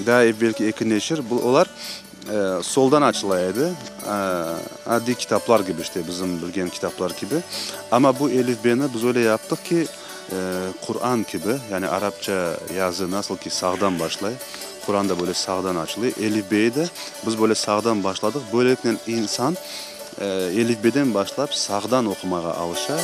Daa evvelki eki neşir, bu olar soldan açıla edi, adiy kitaplar kibi, işte, bizim bilgen kitaplar kibi. Amma bu elifbeni biz öyle yaptıq ki, Quran kibi, yani arapça yazı nasıl ki sağdan başlay, Quran da böyle sağdan açıla, elifbeyi de biz böyle sağdan başladıq. Böyleliknen insan elifbeden başlap sağdan oqumağa alışa.